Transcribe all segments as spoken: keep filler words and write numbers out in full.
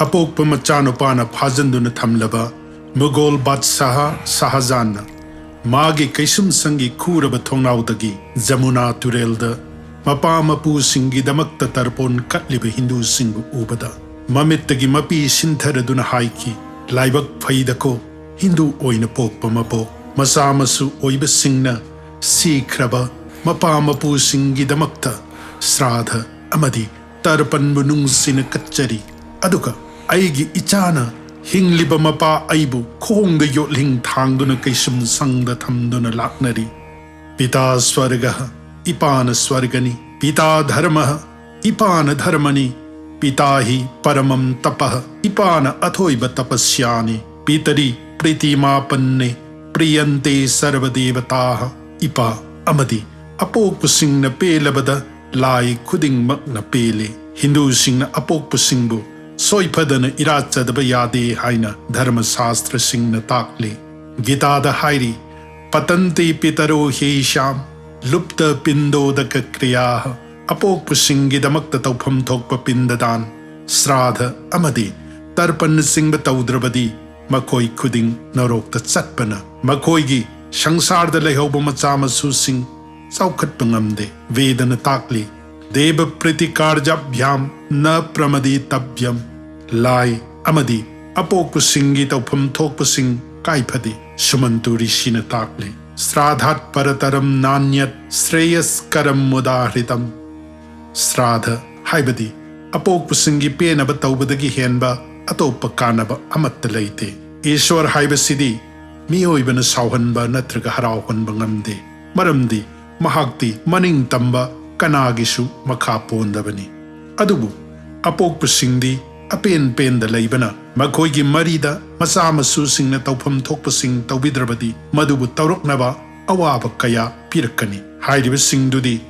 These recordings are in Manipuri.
ꯑꯄꯣꯛꯄ ꯃꯆꯥꯅꯨꯄꯥꯅ ꯐꯥꯖꯤꯟꯗꯨꯅ ꯊꯝꯂꯕ ꯃꯨꯒꯣꯜ ꯕꯥꯗꯁꯥꯍ ꯁꯥꯍꯖꯥꯟꯅ ꯃꯥꯒꯤ ꯀꯩꯁꯨꯝꯁꯪꯒꯤ ꯈꯨꯔꯕ ꯊꯣꯡꯅꯥꯎꯗꯒꯤ ꯖꯃꯨꯅꯥ ꯇꯨꯔꯦꯜꯗ ꯃꯄꯥ ꯃꯄꯨꯁꯤꯡꯒꯤꯗꯃꯛꯇ ꯇꯔꯄꯣꯟ ꯀꯠꯂꯤꯕ ꯍꯤꯟꯗꯨꯁꯤꯡꯕꯨ ꯎꯕꯗ ꯃꯃꯤꯠꯇꯒꯤ ꯃꯄꯤ ꯁꯤꯟꯊꯔꯗꯨꯅ ꯍꯥꯏꯈꯤ, "ꯂꯥꯏꯕꯛ ꯐꯩꯗꯀꯣ, ꯍꯤꯟꯗꯨ ꯑꯣꯏꯅ ꯄꯣꯛꯄ ꯃꯄꯣꯛ꯫ ꯃꯆꯥ ꯃꯁꯨ ꯑꯣꯏꯕꯁꯤꯡꯅ ꯁꯤꯈ꯭ꯔꯕ ꯃꯄꯥ ꯃꯄꯨꯁꯤꯡꯒꯤꯗꯃꯛꯇ ꯁ꯭ꯔꯥꯙ ꯑꯃꯗꯤ ꯇꯔꯄꯟꯕꯨ ꯅꯨꯡꯁꯤꯅ ꯀꯠꯆꯔꯤ꯫ ꯑꯗꯨꯒ ꯑꯩꯒꯤ ꯏꯆꯥꯅ ꯍꯤꯡꯂꯤꯕ ꯃꯄꯥ ꯑꯩꯕꯨ ꯈꯣꯡꯗ ꯌꯣꯠꯂꯤꯡ ꯊꯥꯡꯗꯨꯅ ꯀꯩꯁꯨꯝ ꯁꯪꯗ ꯊꯝꯗꯨꯅ ꯂꯥꯛꯅꯔꯤ꯫ ꯄꯤꯇꯥ ꯁ꯭ꯋꯔꯒ, ꯏꯄꯥꯅ ꯁ꯭ꯋꯔꯒꯅꯤ꯫ ꯄꯤꯇꯥ ꯙꯔꯃ, ꯏꯄꯥꯅ ꯙꯔꯃꯅꯤ꯫ ꯄꯤꯇꯥ ꯍꯤ ꯄꯔꯃꯝ ꯇꯄ, ꯏꯄꯥꯅ ꯑꯊꯣꯏꯕ ꯇꯄꯁ꯭ꯌꯥꯅꯤ꯫ ꯄꯤꯇꯔꯤ ꯄ꯭ꯔꯤꯇꯤꯃꯥꯄꯟꯅꯦ ꯄ꯭ꯔꯤꯌꯟꯇꯦ ꯁꯔꯕꯗꯦꯕꯇꯥ꯫ ꯏꯄꯥ ꯑꯃꯗꯤ ꯑꯄꯣꯛꯄꯁꯤꯡꯅ ꯄꯦꯜꯂꯕꯗ ꯂꯥꯏ ꯈꯨꯗꯤꯡꯃꯛꯅ ꯄꯦꯜꯂꯤ꯫ ꯍꯤꯟꯗꯨꯁꯤꯡꯅ ꯑꯄꯣꯛꯄꯁꯤꯡꯕꯨ ꯁꯣꯏꯐꯗꯅ ꯏꯔꯥꯠꯆꯗꯕ ꯌꯥꯗꯦ ꯍꯥꯏꯅ ꯙꯔꯃꯁꯥꯁꯇ꯭ꯔꯁꯤꯡꯅ ꯇꯥꯛꯂꯤ꯫ ꯒꯤꯇꯥꯗ ꯍꯥꯏꯔꯤ, "ꯄꯇꯟꯇꯤ ꯄꯤꯇꯔꯣ ꯍꯦꯁꯥꯝ ꯂꯨꯞꯇ ꯄꯤꯟꯗꯣꯗꯀ ꯀ꯭ꯔꯤꯌꯥ"꯫ ꯑꯄꯣꯛꯄꯁꯤꯡꯒꯤꯗꯃꯛꯇ ꯇꯧꯐꯝ ꯊꯣꯛꯄ ꯄꯤꯟꯗꯗꯥꯟ, ꯁ꯭ꯔꯥꯙ ꯑꯃꯗꯤ ꯇꯔꯄꯟꯅꯆꯤꯡꯕ ꯇꯧꯗ꯭ꯔꯕꯗꯤ ꯃꯈꯣꯏ ꯈꯨꯗꯤꯡ ꯅꯔꯣꯛꯇ ꯆꯠꯄꯅ ꯃꯈꯣꯏꯒꯤ ꯁꯪꯁꯥꯔꯗ ꯂꯩꯍꯧꯕ ꯃꯆꯥ ꯃꯁꯨꯁꯤꯡ ꯆꯥꯎꯈꯠꯄ ꯉꯝꯗꯦ꯫ ꯚꯦꯗꯅ ꯇꯥꯛꯂꯤ, "ꯗꯦꯕ ꯄ꯭ꯔꯤꯇꯤꯀꯥꯔꯖꯥꯚ꯭ꯌꯥꯝ ꯅ ꯄ꯭ꯔꯃꯗꯤꯇꯚ꯭ꯌꯝ"꯫ ꯂꯥꯏ ꯑꯃꯗꯤ ꯑꯄꯣꯛꯄꯁꯤꯡꯒꯤ ꯇꯧꯐꯝ ꯊꯣꯛꯄꯁꯤꯡ ꯀꯥꯏꯐꯗꯦ꯫ ꯁꯨꯃꯟꯇꯨ ꯔꯤꯁꯤꯅ ꯇꯥꯛꯂꯤ, "ꯁ꯭ꯔꯥꯙꯥꯠ ꯄꯔꯇꯔꯝ ꯅꯥꯟꯌꯠ ꯁ꯭ꯔꯦꯌꯁꯀꯔꯝ ꯃꯨꯗꯥꯍ꯭ꯔꯤꯇꯝ"꯫ ꯁ꯭ꯔꯥꯙ ꯍꯥꯏꯕꯗꯤ ꯑꯄꯣꯛꯄꯁꯤꯡꯒꯤ ꯄꯦꯟꯅꯕ ꯇꯧꯕꯗꯒꯤ ꯍꯦꯟꯕ ꯑꯇꯣꯞꯄ ꯀꯥꯟꯅꯕ ꯑꯃꯠꯇ ꯂꯩꯇꯦ꯫ ꯏꯁ꯭ꯋꯔ ꯍꯥꯏꯕꯁꯤꯗꯤ ꯃꯤꯑꯣꯏꯕꯅ ꯁꯥꯎꯍꯟꯕ ꯅꯠꯇ꯭ꯔꯒ ꯍꯔꯥꯎꯍꯟꯕ ꯉꯝꯗꯦ, ꯃꯔꯝꯗꯤ ꯃꯍꯥꯛꯇꯤ ꯃꯅꯤꯡ ꯇꯝꯕ ꯀꯅꯥꯒꯤꯁꯨ ꯃꯈꯥ ꯄꯣꯟꯗꯕꯅꯤ꯫ ꯑꯗꯨꯕꯨ ꯑꯄꯣꯛꯄꯁꯤꯡꯗꯤ ꯑꯄꯦꯟ ꯄꯦꯟꯗ ꯂꯩꯕꯅ ꯃꯈꯣꯏꯒꯤ ꯃꯔꯤꯗ ꯃꯆꯥ ꯃꯁꯨꯁꯤꯡꯅ ꯇꯧꯐꯝ ꯊꯣꯛꯄꯁꯤꯡ ꯇꯧꯕꯤꯗ꯭ꯔꯕꯗꯤ ꯃꯗꯨꯕꯨ ꯇꯧꯔꯛꯅꯕ ꯑꯋꯥꯕ ꯀꯌꯥ ꯄꯤꯔꯛꯀꯅꯤ꯫ ꯍꯥꯏꯔꯤꯕꯁꯤꯡꯗꯨꯗꯤ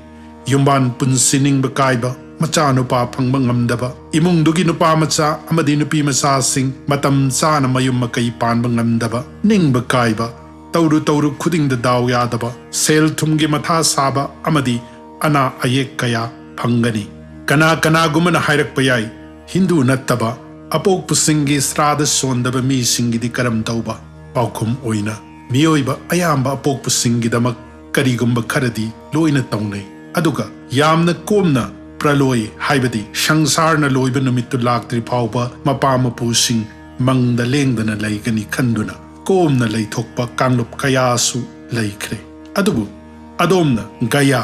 ꯌꯨꯝꯕꯥꯟ ꯄꯨꯟꯁꯤ ꯅꯤꯡꯕ ꯀꯥꯏꯕ, ꯃꯆꯥꯅꯨꯄꯥ ꯐꯪꯕ ꯉꯝꯗꯕ, ꯏꯃꯨꯡꯗꯨꯒꯤ ꯅꯨꯄꯥ ꯃꯆꯥ ꯑꯃꯗꯤ ꯅꯨꯄꯤ ꯃꯆꯥꯁꯤꯡ ꯃꯇꯝ ꯆꯥꯅ ꯃꯌꯨꯝ ꯃꯀꯩ ꯄꯥꯟꯕ ꯉꯝꯗꯕ, ꯅꯤꯡꯕ ꯀꯥꯏꯕ, ꯇꯧꯔꯨ ꯇꯧꯔꯨ ꯈꯨꯗꯤꯡꯗ ꯗꯥꯎ ꯌꯥꯗꯕ, ꯁꯦꯜ ꯊꯨꯝꯒꯤ ꯃꯊꯥ ꯁꯥꯕ ꯑꯃꯗꯤ ꯑꯅꯥ ꯑꯌꯦꯛ ꯀꯌꯥ ꯐꯪꯒꯅꯤ꯫ ꯀꯅꯥ ꯀꯅꯥꯒꯨꯝꯕꯅ ꯍꯥꯏꯔꯛꯄ ꯌꯥꯏ, ꯍꯤꯟꯗꯨ ꯅꯠꯇꯕ ꯑꯄꯣꯛꯄꯁꯤꯡꯒꯤ ꯁ꯭ꯔꯥꯗ ꯁꯣꯟꯗꯕ ꯃꯤꯁꯤꯡꯒꯤꯗꯤ ꯀꯔꯝ ꯇꯧꯕ? ꯄꯥꯎꯈꯨꯝ ꯑꯣꯏꯅ, ꯃꯤꯑꯣꯏꯕ ꯑꯌꯥꯝꯕ ꯑꯄꯣꯛꯄꯁꯤꯡꯒꯤꯗꯃꯛ ꯀꯔꯤꯒꯨꯝꯕ ꯈꯔꯗꯤ ꯂꯣꯏꯅ ꯇꯧꯅꯩ, ꯑꯗꯨꯒ ꯌꯥꯝꯅ ꯀꯣꯝꯅ ꯄ꯭ꯔꯂꯣꯏ, ꯍꯥꯏꯕꯗꯤ ꯁꯪꯁꯥꯔꯅ ꯂꯣꯏꯕ ꯅꯨꯃꯤꯠꯇꯨ ꯂꯥꯛꯇ꯭ꯔꯤ ꯐꯥꯎꯕ ꯃꯄꯥ ꯃꯄꯨꯁꯤꯡ ꯃꯪꯗ ꯂꯦꯡꯗꯅ ꯂꯩꯒꯅꯤ ꯈꯟꯗꯨꯅ ꯀꯣꯝꯅ ꯂꯩꯊꯣꯛꯄ ꯀꯥꯡꯂꯨꯞ ꯀꯌꯥꯁꯨ ꯂꯩꯈ꯭ꯔꯦ꯫ ꯑꯗꯨꯕꯨ ꯑꯗꯣꯝꯅ ꯒꯌꯥ,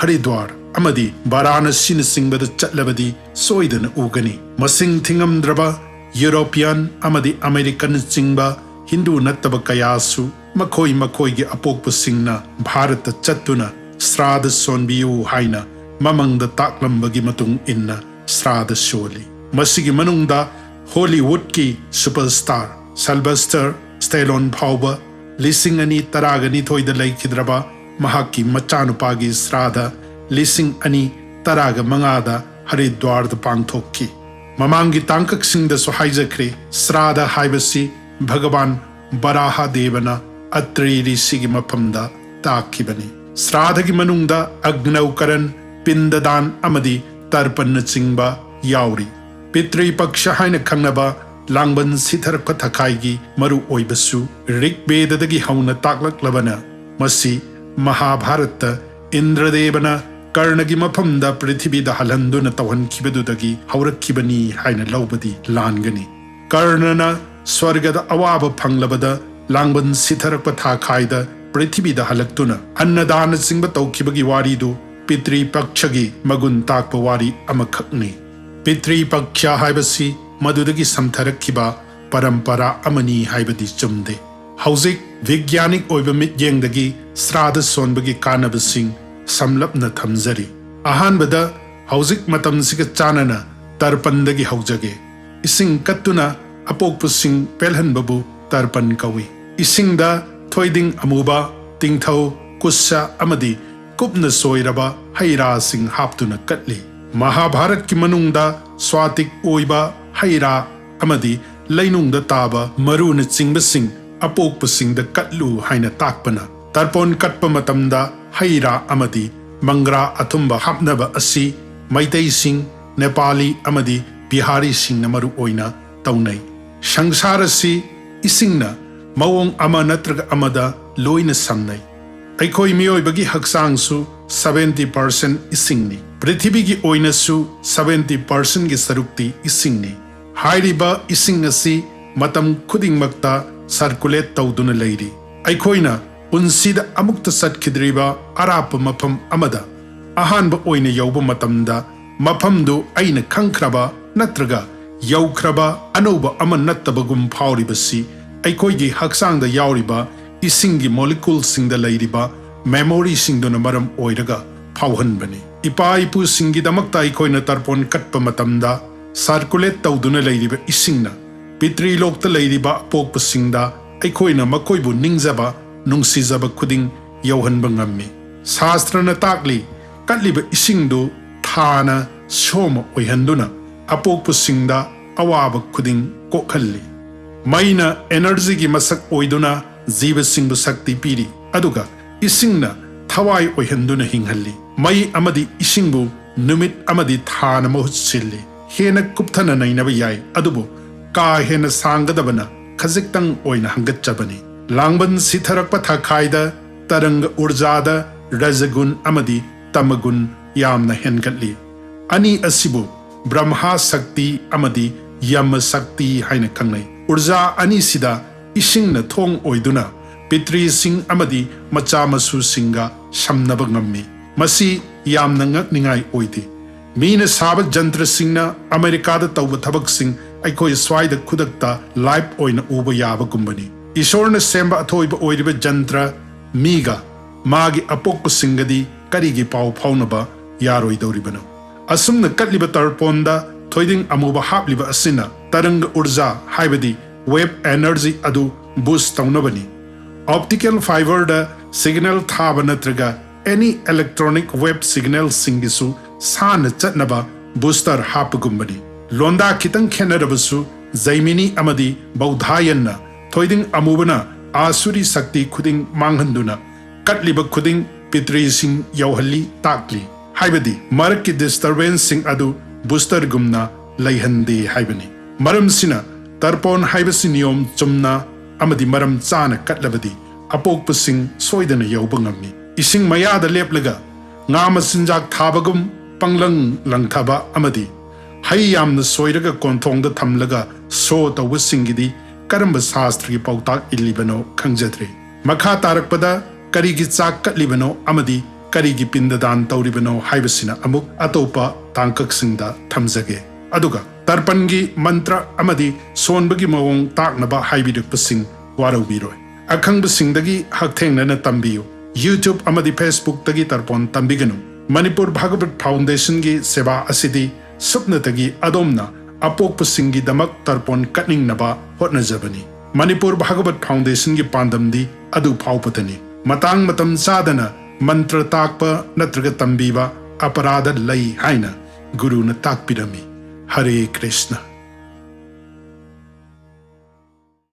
ꯍꯔꯤꯗ꯭ꯋꯥꯔ ꯑꯃꯗꯤ ꯕꯥꯔꯥꯅꯁꯤꯅꯆꯤꯡꯕꯗ ꯆꯠꯂꯕꯗꯤ ꯁꯣꯏꯗꯅ ꯎꯒꯅꯤ꯫ ꯃꯁꯤꯡ ꯊꯤꯉꯝꯗ꯭ꯔꯕ ꯌꯨꯔꯣꯄꯤꯌꯟ ꯑꯃꯗꯤ ꯑꯃꯦꯔꯤꯀꯟꯅꯆꯤꯡꯕ ꯍꯤꯟꯗꯨ ꯅꯠꯇꯕ ꯀꯌꯥꯁꯨ ꯃꯈꯣꯏ ꯃꯈꯣꯏꯒꯤ ꯑꯄꯣꯛꯄꯁꯤꯡꯅ ꯚꯥꯔꯠꯇ ꯆꯠꯇꯨꯅ ꯁ꯭ꯔꯥꯗ ꯁꯣꯟꯕꯤꯌꯨ ꯍꯥꯏꯅ ꯃꯃꯪꯗ ꯇꯥꯛꯂꯝꯕꯒꯤ ꯃꯇꯨꯡ ꯏꯟꯅ ꯁ꯭ꯔꯥꯗ ꯁꯣꯜꯂꯤ꯫ ꯃꯁꯤꯒꯤ ꯃꯅꯨꯡꯗ ꯍꯣꯂꯤꯋꯨꯗꯀꯤ ꯁꯨꯄꯔꯁ꯭ꯇꯥꯔ ꯁꯜꯕꯁꯇꯔ ꯁ꯭ꯇꯦꯂꯣꯟ ꯐꯥꯎꯕ ꯂꯤꯁꯤꯡ ꯑꯅꯤ ꯇꯔꯥꯒ ꯅꯤꯊꯣꯏꯗ ꯂꯩꯈꯤꯗ꯭ꯔꯕ ꯃꯍꯥꯛꯀꯤ ꯃꯆꯥꯅꯨꯄꯥꯒꯤ ꯁ꯭ꯔꯥꯗ ꯂꯤꯁꯤꯡ ꯑꯅꯤ ꯇꯔꯥꯒ ꯃꯉꯥꯗ ꯍꯔꯤꯗ꯭ꯋꯥꯔꯗ ꯄꯥꯡꯊꯣꯛꯈꯤ꯫ ꯃꯃꯥꯡꯒꯤ ꯇꯥꯡꯀꯛꯁꯤꯡꯗꯁꯨ ꯍꯥꯏꯖꯈ꯭ꯔꯦ, ꯁ꯭ꯔꯥꯗ ꯍꯥꯏꯕꯁꯤ ꯚꯒꯋꯥꯟ ꯕꯔꯥꯍ ꯗꯦꯕꯅ ꯑꯇ꯭ꯔꯤ ꯔꯤꯁꯤꯒꯤ ꯃꯐꯝꯗ ꯇꯥꯛꯈꯤꯕꯅꯤ꯫ ꯁ꯭ꯔꯥꯗꯒꯤ ꯃꯅꯨꯡꯗ ꯑꯒ꯭ꯅꯧꯀꯔꯟ, ꯄꯤꯟꯗꯗꯥꯟ ꯑꯃꯗꯤ ꯇꯔꯄꯟꯅꯆꯤꯡꯕ ꯌꯥꯎꯔꯤ꯫ ꯄꯤꯇ꯭ꯔꯤ ꯄꯛꯁ ꯍꯥꯏꯅ ꯈꯪꯅꯕ ꯂꯥꯡꯕꯟ ꯁꯤꯊꯔꯛꯄ ꯊꯥꯈꯥꯏꯒꯤ ꯃꯔꯨ ꯑꯣꯏꯕꯁꯨ ꯔꯤꯛꯕꯦꯗꯗꯒꯤ ꯍꯧꯅ ꯇꯥꯛꯂꯛꯂꯕꯅ꯫ ꯃꯁꯤ ꯃꯍꯥꯚꯥꯔꯠꯇ ꯏꯟꯗ꯭ꯔꯗꯦꯕꯅ ꯀꯔꯅꯒꯤ ꯃꯐꯝꯗ ꯄ꯭ꯔꯤꯊꯤꯕꯤꯗ ꯍꯜꯍꯟꯗꯨꯅ ꯇꯧꯍꯟꯈꯤꯕꯗꯨꯗꯒꯤ ꯍꯧꯔꯛꯈꯤꯕꯅꯤ ꯍꯥꯏꯅ ꯂꯧꯕꯗꯤ ꯂꯥꯟꯒꯅꯤ꯫ ꯀꯔꯅꯅ ꯁ꯭ꯋꯔꯒꯗ ꯑꯋꯥꯕ ꯐꯪꯂꯕꯗ ꯂꯥꯡꯕꯟ ꯁꯤꯊꯔꯛꯄ ꯊꯥꯈꯥꯏꯗ ꯄ꯭ꯔꯤꯊꯤꯕꯤꯗ ꯍꯜꯂꯛꯇꯨꯅ ꯑꯟꯅꯗꯥꯅꯆꯤꯡꯕ ꯇꯧꯈꯤꯕꯒꯤ ꯋꯥꯔꯤꯗꯨ ꯄꯤꯇ꯭ꯔꯤ ꯄꯛꯁꯒꯤ ꯃꯒꯨꯟ ꯇꯥꯛꯄ ꯋꯥꯔꯤ ꯑꯃꯈꯛꯅꯤ꯫ ꯄꯤꯇ꯭ꯔꯤ ꯄꯛꯁ ꯍꯥꯏꯕꯁꯤ ꯃꯗꯨꯗꯒꯤ ꯁꯝꯊꯔꯛꯈꯤꯕ ꯄꯔꯝꯄꯔꯥ ꯑꯃꯅꯤ ꯍꯥꯏꯕꯗꯤ ꯆꯨꯝꯗꯦ꯫ ꯍꯧꯖꯤꯛ ꯕꯤꯒ꯭ꯌꯥꯅꯤꯛ ꯑꯣꯏꯕ ꯃꯤꯠꯌꯦꯡꯗꯒꯤ ꯁ꯭ꯔꯥꯗ ꯁꯣꯟꯕꯒꯤ ꯀꯥꯟꯅꯕꯁꯤꯡ ꯁꯝꯂꯞꯅ ꯊꯝꯖꯔꯤ꯫ ꯑꯍꯥꯟꯕꯗ, ꯍꯧꯖꯤꯛ ꯃꯇꯝꯁꯤꯒ ꯆꯥꯟꯅꯅ ꯇꯔꯄꯟꯗꯒꯤ ꯍꯧꯖꯒꯦ꯫ ꯏꯁꯤꯡ ꯀꯠꯇꯨꯅ ꯑꯄꯣꯛꯄꯁꯤꯡ ꯄꯦꯜꯍꯟꯕꯕꯨ ꯇꯔꯄꯟ ꯀꯧꯏ꯫ ꯏꯁꯤꯡꯗ ꯊꯣꯏꯗꯤꯡ ꯑꯃꯨꯕ, ꯇꯤꯡꯊꯧ, ꯀꯨꯁ ꯑꯃꯗꯤ ꯀꯨꯞꯅ ꯁꯣꯏꯔꯕ ꯍꯩ ꯔꯥꯁꯤꯡ ꯍꯥꯞꯇꯨꯅ ꯀꯠꯂꯤ꯫ ꯃꯍꯥꯚꯥꯔꯠꯀꯤ ꯃꯅꯨꯡꯗ ꯁ꯭ꯋꯥꯇꯤꯛ ꯑꯣꯏꯕ ꯍꯩ ꯔꯥ ꯑꯃꯗꯤ ꯂꯩꯅꯨꯡꯗ ꯇꯥꯕ ꯃꯔꯨꯅꯆꯤꯡꯕꯁꯤꯡ ꯑꯄꯣꯛꯄꯁꯤꯡꯗ ꯀꯠꯂꯨ ꯍꯥꯏꯅ ꯇꯥꯛꯄꯅ, ꯇꯔꯄꯣꯟ ꯀꯠꯄ ꯃꯇꯝꯗ ꯍꯩ ꯔꯥ ꯑꯃꯗꯤ ꯃꯪꯒ꯭ꯔꯥ ꯑꯊꯨꯝꯕ ꯍꯥꯞꯅꯕ ꯑꯁꯤ ꯃꯩꯇꯩꯁꯤꯡ, ꯅꯦꯄꯥꯂꯤ ꯑꯃꯗꯤ ꯕꯤꯍꯥꯔꯤꯁꯤꯡꯅ ꯃꯔꯨ ꯑꯣꯏꯅ ꯇꯧꯅꯩ꯫ ꯁꯪꯁꯥꯔ ꯑꯁꯤ ꯏꯁꯤꯡꯅ ꯃꯑꯣꯡ ꯑꯃ ꯅꯠꯇ꯭ꯔꯒ ꯑꯃꯗ ꯂꯣꯏꯅ ꯁꯝꯅꯩ꯫ ꯑꯩꯈꯣꯏ ꯃꯤꯑꯣꯏꯕꯒꯤ ꯍꯛꯆꯥꯡꯁꯨ seventy percent ꯏꯁꯤꯡꯅꯤ꯫ ꯄ꯭ꯔꯤꯊꯤꯕꯤꯒꯤ ꯑꯣꯏꯅꯁꯨ seventy percentꯒꯤ ꯁꯔꯨꯛꯇꯤ ꯏꯁꯤꯡꯅꯤ꯫ ꯍꯥꯏꯔꯤꯕ ꯏꯁꯤꯡ ꯑꯁꯤ ꯃꯇꯝ ꯈꯨꯗꯤꯡꯃꯛꯇ circulate ꯇꯧꯗꯨꯅ ꯂꯩꯔꯤ꯫ ꯑꯩꯈꯣꯏꯅ ꯄꯨꯟꯁꯤꯗ ꯑꯃꯨꯛꯇ ꯆꯠꯈꯤꯗ꯭ꯔꯤꯕ ꯑꯔꯥꯞꯄ ꯃꯐꯝ ꯑꯃꯗ ꯑꯍꯥꯟꯕ ꯑꯣꯏꯅ ꯌꯧꯕ ꯃꯇꯝꯗ, ꯃꯐꯝꯗꯨ ꯑꯩꯅ ꯈꯪꯈ꯭ꯔꯕ ꯅꯠꯇ꯭ꯔꯒ ꯌꯧꯈ꯭ꯔꯕ ꯑꯅꯧꯕ ꯑꯃ ꯅꯠꯇꯕꯒꯨꯝ ꯐꯥꯎꯔꯤꯕꯁꯤ ꯑꯩꯈꯣꯏꯒꯤ ꯍꯛꯆꯥꯡꯗ ꯌꯥꯎꯔꯤꯕ ꯏꯁꯤꯡꯒꯤ moleculeꯁꯤꯡꯗ ꯂꯩꯔꯤꯕ memoryꯁꯤꯡꯗꯨꯅ ꯃꯔꯝ ꯑꯣꯏꯔꯒ ꯐꯥꯎꯍꯟꯕꯅꯤ꯫ ꯏꯄꯥ ꯏꯄꯨꯁꯤꯡꯒꯤꯗꯃꯛꯇ ꯑꯩꯈꯣꯏꯅ ꯇꯔꯄꯣꯟ ꯀꯠꯄ ꯃꯇꯝꯗ circulate ꯇꯧꯗꯨꯅ ꯂꯩꯔꯤꯕ ꯏꯁꯤꯡꯅ ꯄꯤꯇ꯭ꯔꯤꯂꯣꯛꯇ ꯂꯩꯔꯤꯕ ꯑꯄꯣꯛꯄꯁꯤꯡꯗ ꯑꯩꯈꯣꯏꯅ ꯃꯈꯣꯏꯕꯨ ꯅꯤꯡꯖꯕ, ꯅꯨꯡꯁꯤꯖꯕ ꯈꯨꯗꯤꯡ ꯌꯧꯍꯟꯕ ꯉꯝꯃꯤ꯫ ꯁꯥꯁꯇ꯭ꯔꯅ ꯇꯥꯛꯂꯤ, ꯀꯠꯂꯤꯕ ꯏꯁꯤꯡꯗꯨ ꯊꯥꯅ ꯁꯣꯝ ꯑꯣꯏꯍꯟꯗꯨꯅ ꯑꯄꯣꯛꯄꯁꯤꯡꯗ ꯑꯋꯥꯕ ꯈꯨꯗꯤꯡ ꯀꯣꯛꯍꯜꯂꯤ꯫ ꯃꯩꯅ energyꯒꯤ ꯃꯁꯛ ꯑꯣꯏꯗꯨꯅ ꯖꯤꯕꯁꯤꯡꯕꯨ ꯁꯛꯇꯤ ꯄꯤꯔꯤ, ꯑꯗꯨꯒ ꯏꯁꯤꯡꯅ ꯊꯋꯥꯏ ꯑꯣꯏꯍꯟꯗꯨꯅ ꯍꯤꯡꯍꯜꯂꯤ꯫ ꯃꯩ ꯑꯃꯗꯤ ꯏꯁꯤꯡꯕꯨ ꯅꯨꯃꯤꯠ ꯑꯃꯗꯤ ꯊꯥꯅ ꯃꯍꯨꯠ ꯁꯤꯜꯂꯤ꯫ ꯍꯦꯟꯅ ꯀꯨꯞꯊꯅ ꯅꯩꯅꯕ ꯌꯥꯏ, ꯑꯗꯨꯕꯨ ꯀꯥ ꯍꯦꯟꯅ ꯁꯥꯡꯒꯗꯕꯅ ꯈꯖꯤꯛꯇꯪ ꯑꯣꯏꯅ ꯍꯪꯒꯠꯆꯕꯅꯤ꯫ ꯂꯥꯡꯕꯟ ꯁꯤꯊꯔꯛꯄ ꯊꯥꯈꯥꯏꯗ ꯇꯔꯪꯒ ꯎꯔꯖꯥꯗ ꯔꯖꯒꯨꯟ ꯑꯃꯗꯤ ꯇꯃꯒꯨꯟ ꯌꯥꯝꯅ ꯍꯦꯟꯒꯠꯂꯤ꯫ ꯑꯅꯤ ꯑꯁꯤꯕꯨ ꯕ꯭ꯔꯍ꯭ꯃꯥ ꯁꯛꯇꯤ ꯑꯃꯗꯤ ꯌꯃ ꯁꯛꯇꯤ ꯍꯥꯏꯅ ꯈꯪꯅꯩ꯫ ꯎꯔꯖꯥ ꯑꯅꯤꯁꯤꯗ ꯏꯁꯤꯡꯅ ꯊꯣꯡ ꯑꯣꯏꯗꯨꯅ ꯄꯤꯇ꯭ꯔꯤꯁꯤꯡ ꯑꯃꯗꯤ ꯃꯆꯥ ꯃꯁꯨꯁꯤꯡꯒ ꯁꯝꯅꯕ ꯉꯝꯃꯤ꯫ ꯃꯁꯤ ꯌꯥꯝꯅ ꯉꯛꯅꯤꯡꯉꯥꯏ ꯑꯣꯏꯗꯦ꯫ ꯃꯤꯅ ꯁꯥꯕ ꯖꯟꯇ꯭ꯔꯁꯤꯡꯅ ꯑꯃꯦꯔꯤꯀꯥꯗ ꯇꯧꯕ ꯊꯕꯛꯁꯤꯡ ꯑꯩꯈꯣꯏ ꯁ꯭ꯋꯥꯏꯗ ꯈꯨꯗꯛꯇ live ꯑꯣꯏꯅ ꯎꯕ ꯌꯥꯕꯒꯨꯝꯕꯅꯤ꯫ ꯏꯁꯣꯔꯅ ꯁꯦꯝꯕ ꯑꯊꯣꯏꯕ ꯑꯣꯏꯔꯤꯕ ꯖꯟꯇ꯭ꯔ ꯃꯤꯒ ꯃꯥꯒꯤ ꯑꯄꯣꯛꯄꯁꯤꯡꯒꯗꯤ ꯀꯔꯤꯒꯤ ꯄꯥꯎ ꯐꯥꯎꯅꯕ ꯌꯥꯔꯣꯏꯗꯧꯔꯤꯕꯅꯣ? ꯑꯁꯨꯝꯅ ꯀꯠꯂꯤꯕ ꯇꯔꯄꯣꯟꯗ ꯊꯣꯏꯗꯤꯡ ꯑꯃꯨꯕ ꯍꯥꯞꯂꯤꯕ ꯑꯁꯤꯅ ꯇꯔꯪꯒ ꯎꯔꯖꯥ, ꯍꯥꯏꯕꯗꯤ wave energy ꯑꯗꯨ boost ꯇꯧꯅꯕꯅꯤ꯫ Optical fiberꯗ signal ꯊꯥꯕ ꯅꯠꯇ꯭ꯔꯒ any electronic wave signalꯁꯤꯡꯒꯤꯁꯨ ꯁꯥꯟꯅ ꯆꯠꯅꯕ booster ꯍꯥꯞꯄꯒꯨꯝꯕꯅꯤ꯫ ꯂꯣꯟꯗꯥ ꯈꯤꯇꯪ ꯈꯦꯠꯅꯔꯕꯁꯨ, ꯖꯩꯃꯤꯅꯤ ꯑꯃꯗꯤ ꯕꯧꯙꯥꯌꯟꯅ ꯊꯣꯏꯗꯤꯡ ꯑꯃꯨꯕꯅ ꯑꯥꯁꯨꯔꯤ ꯁꯛꯇꯤ ꯈꯨꯗꯤꯡ ꯃꯥꯡꯍꯟꯗꯨꯅ ꯀꯠꯂꯤꯕ ꯈꯨꯗꯤꯡ ꯄꯤꯇ꯭ꯔꯤꯁꯤꯡ ꯌꯧꯍꯜꯂꯤ ꯇꯥꯛꯂꯤ꯫ ꯍꯥꯏꯕꯗꯤ ꯃꯔꯛꯀꯤ disturbanceꯁꯤꯡ ꯑꯗꯨ boosterꯒꯨꯝꯅ ꯂꯩꯍꯟꯗꯦ ꯍꯥꯏꯕꯅꯤ꯫ ꯃꯔꯝꯁꯤꯅ ꯇꯔꯄꯣꯟ ꯍꯥꯏꯕꯁꯤ ꯅꯤꯌꯣꯝ ꯆꯨꯝꯅ ꯑꯃꯗꯤ ꯃꯔꯝ ꯆꯥꯅ ꯀꯠꯂꯕꯗꯤ ꯑꯄꯣꯛꯄꯁꯤꯡ ꯁꯣꯏꯗꯅ ꯌꯧꯕ ꯉꯝꯃꯤ꯫ ꯏꯁꯤꯡ ꯃꯌꯥꯗ ꯂꯦꯞꯂꯒ ꯉꯥ ꯃꯆꯤꯟꯖꯥꯛ ꯊꯥꯕꯒꯨꯝ ꯄꯪꯂꯪ ꯂꯪꯊꯕ ꯑꯃꯗꯤ ꯍꯩ ꯌꯥꯝꯅ ꯁꯣꯏꯔꯒ ꯀꯣꯟꯊꯣꯡꯗ ꯊꯝꯂꯒ ꯁꯣ ꯇꯧꯕꯁꯤꯡꯒꯤꯗꯤ ꯀꯔꯝꯕ ꯁꯥꯁꯇ꯭ꯔꯒꯤ ꯄꯥꯎꯇꯥꯛ ꯏꯜꯂꯤꯕꯅꯣ ꯈꯪꯖꯗ꯭ꯔꯦ꯫ ꯃꯈꯥ ꯇꯥꯔꯛꯄꯗ ꯀꯔꯤꯒꯤ ꯆꯥꯛ ꯀꯠꯂꯤꯕꯅꯣ ꯑꯃꯗꯤ ꯀꯔꯤꯒꯤ ꯄꯤꯟꯗꯗꯥꯟ ꯇꯧꯔꯤꯕꯅꯣ ꯍꯥꯏꯕꯁꯤꯅ ꯑꯃꯨꯛ ꯑꯇꯣꯞꯄ ꯇꯥꯡꯀꯛꯁꯤꯡꯗ ꯊꯝꯖꯒꯦ꯫ ꯑꯗꯨꯒ ꯇꯔꯄꯟꯒꯤ ꯃꯟꯇ꯭ꯔ ꯑꯃꯗꯤ ꯁꯣꯟꯕꯒꯤ ꯃꯑꯣꯡ ꯇꯥꯛꯅꯕ ꯍꯥꯏꯕꯤꯔꯛꯄꯁꯤꯡ ꯋꯥꯔꯧꯕꯤꯔꯣꯏ꯫ ꯑꯈꯪꯕꯁꯤꯡꯗꯒꯤ ꯍꯛꯊꯦꯡꯅꯅ ꯇꯝꯕꯤꯌꯨ꯫ YouTube ꯑꯃꯗꯤ Facebookꯇꯒꯤ ꯇꯔꯄꯣꯟ ꯇꯝꯕꯤꯒꯅꯨ꯫ ꯃꯅꯤꯄꯨꯔ ꯚꯥꯒꯕꯠ ꯐꯥꯎꯟꯗꯦꯁꯟꯒꯤ ꯁꯦꯕꯥ ꯑꯁꯤꯗꯤ ꯁꯨꯞꯅꯇꯒꯤ ꯑꯗꯣꯝꯅ ꯑꯄꯣꯛꯄꯁꯤꯡꯒꯤꯗꯃꯛ ꯇꯔꯄꯣꯟ ꯀꯠꯅꯤꯡꯅꯕ ꯍꯣꯠꯅꯖꯕꯅꯤ꯫ ꯃꯅꯤꯄꯨꯔ ꯚꯥꯒꯕꯠ ꯐꯥꯎꯟꯗꯦꯁꯟꯒꯤ ꯄꯥꯟꯗꯝꯗꯤ ꯑꯗꯨ ꯐꯥꯎꯕꯗꯅꯤ꯫ ꯃꯇꯥꯡ ꯃꯇꯝ ꯆꯥꯗꯅ ꯃꯟꯇ꯭ꯔ ꯇꯥꯛꯄ ꯅꯠꯇ꯭ꯔꯒ ꯇꯝꯕꯤꯕ ꯑꯄꯔꯥꯙ ꯂꯩ ꯍꯥꯏꯅ ꯒꯨꯔꯨꯅ ꯇꯥꯛꯄꯤꯔꯝꯃꯤ꯫ ꯍꯔꯦ ꯀ꯭ꯔꯤꯁꯅ꯫